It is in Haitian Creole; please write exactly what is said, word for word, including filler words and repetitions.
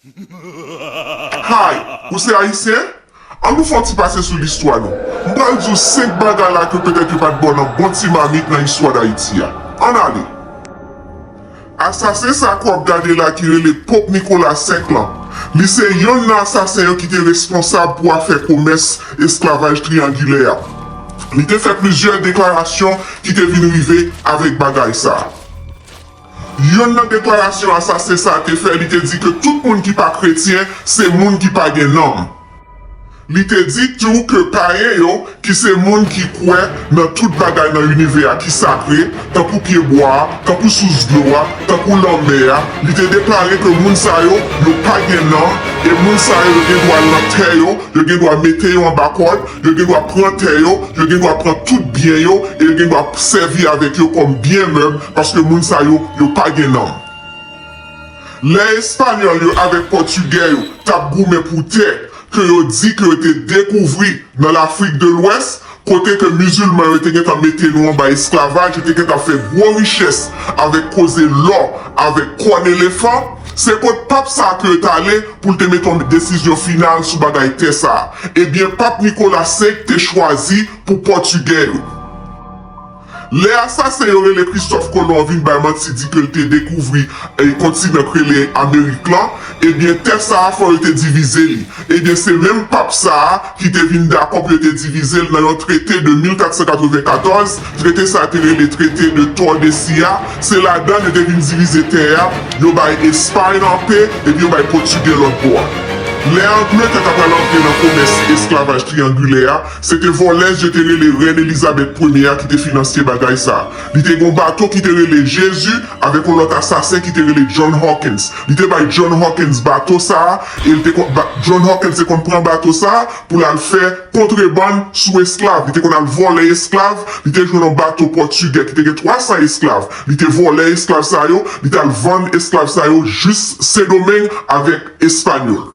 Hi, ou se Ayisyen? Ann nou fè yon ti pase sou listwa nou. M pral di w senk bagay la ke petèt yo pa t ba w nan bon ti mamit nan istwa Dayiti a. Ann ale! Asasen sa ke w ap gade la ki rele Pope Nicolas senk lan, li se yonn nan asasen yo ki te responsab pou afè komès esklavaj triyangilè a. Li te fè plizyè deklarasyon ki te vin rive avèk bagay sa a. Yonn nan deklarasyon asasen sa a te fè, li te di ke tout moun ki pa kretyen se moun ki pa gen nanm. Li te di tou ke payen yo, ki se moun ki kwè nan tout bagay nan inivè a ki sakre, tankou pyebwa a, tankou sous dlo a, tankou lanmè a, li te deklare ke moun sa yo, yo pa gen nanm, e moun sa yo, yo gen dwa nan tè yo, yo gen dwa mete yo anba kòd, yo gen dwa pran tè yo, yo gen dwa pran tout byen yo, e yo gen dwa sèvi avèk yo kòm byen mèb, paske moun sa yo, yo pa gen nanm. Lè Espanyòl yo avèk Pòtigè yo t ap goumen pou tè ke yo di ke yo te dekouvri nan Lafrik de Lwès, kote ke mizilman yo te gentan mete nou anba esklavaj, yo te gentan fè gwo richès avèk koze lò, avèk kòn elefan, se kot pap sa a ke yo t ale pou l te mete yon desizyon final sou bagay tè sa a. Ebyen, pap Nicolas senk te chwazi pou Pòtigè yo. Lè asasen yo rele Christophe Colomb vin bay manti di ke l te dekouvri e kontinan k rele Amerik lan, ebyen, tè sa a fò yo te divize li. Ebyen, se menm pap sa a ki te vin dakò pou yo te divize l nan yon trete de mil kat san katrevenkatòz. Trete sa a te rele trete de Tordesillas. Se ladan l yo te vin divize tè a, yo bay Espay nan pe, epi yo bay Pòtigè lòt bò a. Lè Angletè ta pral antre nan komès esklavaj triyangilè a, se te vòlèz yo te rele Rèn Elizabèt premye a ki te finanse bagay sa a. Li te gen yon bato ki te rele Jezi avèk yon lòt asasen ki te rele John Hawkins. Li te bay John Hawkins bato sa a, e li te kon, ba, John Hawkins te konn pran bato sa a pou l al fè kontrebann sou esklav. Li te konn al vòlè esklav, li te jwenn yon bato pòtigè ki te gen twa san esklav. Li te vòlè esklav sa yo, li t al vann esklav sa yo jis Sendomeng avèk Espanyòl.